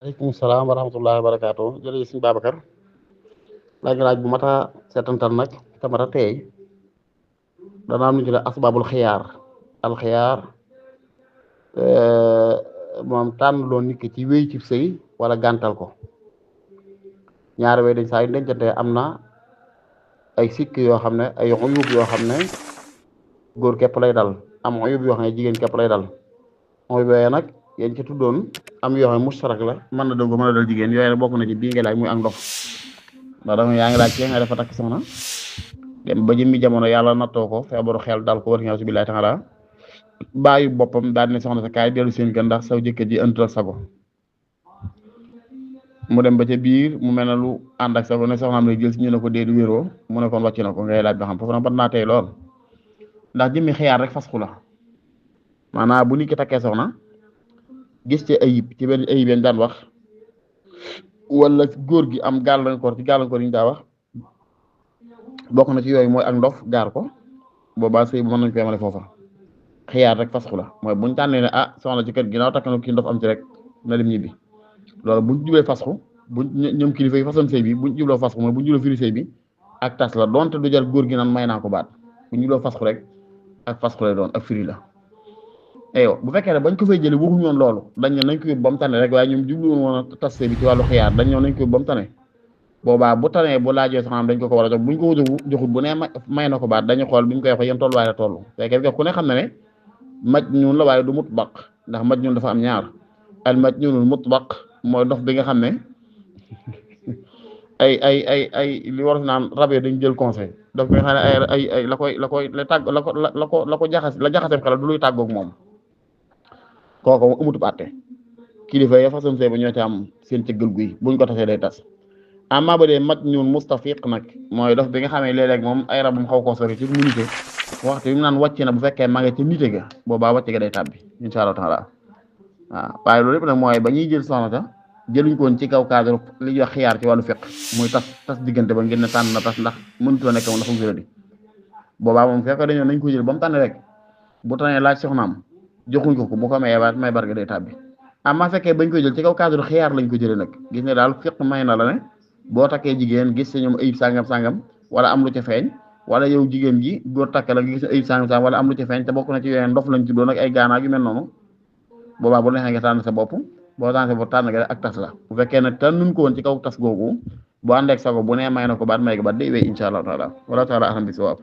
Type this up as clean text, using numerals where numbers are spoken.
aleykum salaam wa rahmatullahi wa barakaatu jërëjëf sëñ Babacar laaj bu mata seetantal nag te mata teey dana am lu ñu tuddee asbaabul xiyaar alxiyaar moom tànn loo nit ki ci wéy ci sëy wala gàntal ko ñaari way dañ saa yu dencante am na ay sikk yoo xam ne ay uyub yoo xam ne góor képp lay dal am uyub yoo xam ne jigéen képp lay dal uyub yooyu nag yéen ci tuddoon am yoo xam ne mustarak la mën na dëgg mën a dal jigéen yooyu nag bokk na ci bii nga laaj muy ak ndox ndax dama yaa ngi laaj ci nga dafa takk soxna dem ba jëmmi jamono yàlla nattoo ko feebaru xel dal ko war nga billahi taala bàyyi boppam daal ne soxna sa kaay dellu seen gën ndax saw jëkkër ji ëntul ak sago mu dem ba ca biir mu mel ne lu ànd ak sago ne soxnaam lay jël si ñu ne ko déedu wéroo mu ne kon wàcc na ko ngay laaj ba xam foofu nag bat naa tey lool ndax jëmmi xiyaar rek fasxu la maanaam bu nit ki takkee soxna gis ci ayib ci benn ayib yañ daan wax wala góor gi am gàllankoor ci gàllankoor yi ñu daa wax bokk na ci yooyu mooy ak ndof gaar ko boobaa sëy bu mën nañ ko yemale foofa xiyaar rek fasxu la mooy buñ tànnee ne soxna ci kër ginnaaw takk na kii ndof am ci rek na dem ñibbi loolu buñ jublee fasxu buñ ñoom kilifa yi façon sëy bi buñ jubloo fasxu mooy buñ jubloo firi sëy bi ak tas la donte du jar góor gi naan may naa ko baat buñ jubloo fasxu rek ak fasxu lay doon ak firi la eyo bu fekkee ne bañ ko fay jële waxuñu woon loolu dañ ne nañ ko yóbbu ba mu tane rek waaye ñoom jublu woon a tas sëy bi ci wàllu xiyaar dañ ñëw nañ ko yóbbu ba mu tane boobaa bu tanee bu laajee soxnaam dañ ko war a jox buñ ko joxut bu ne may na ko baat dañu xool bi ñu koy wax yéen tolluwaay la toll fekkee ku ne xam ne maj ñun la waaye du mutlaq ndax maj ñun dafa am ñaar al maj ñunul mutlaq mooy dof bi nga xam ne ay li war naan rabee dañ jël conseil dof bi nga xam ne ay la ko jaxaseem xel du luy tàggoog moom kooku mu amutub àtte kilifa ya façon sëy ba ñoo ci am seen cëggal guy buñ ko tasee day tas amma ba dee mat ñun mustafiq nag mooy dof bi nga xamee léeg-léeg moom ay rabam xaw koo sori ci mu nite waxtu bi mu naan wàcc na bu fekkee ma nga ci nite ga boobaa wàcc ga day tàbbi insha allah taala waaw waaye loolu yëpp nag mooy ba ñuy jël soxna sa jëluñ ko woon ci kaw cadre li ñuy wax xiyaar ci wàllu fiq muy tas diggante ba ngeen ne tànn na tas ndax mënutoo nekk moom ndax mu wéradi boobaa moom fekk dañoo nañ ko jël ba mu tànn rek bu tànnee laaj soxnaam joxuñ ko bu ko mayee waat may barke day tàbbi amma fekkee bañ koy jël ci kaw cadre xiyaar lañ ko jëlee nag gis ne daal fiq may na la ne boo takkee jigéen gis ci ñoom ayib sangam wala am lu ca feeñ wala yow jigéen ji góor takk la nga gis ayib sangam wala am lu ca feeñ te bokk na ci yooyu ndof lañ tuddoo nag ay gaanaak yu mel noonu boobaa bu neexee nga tànn sa bopp boo tànn sa bopp tànn nga ak tas la bu fekkee ne tànnuñ ko woon ci kaw tas googu bu àndeek sago bu nee may na ko baat may ko baat day wéy insha allahu taala wala taala aham bi sawaab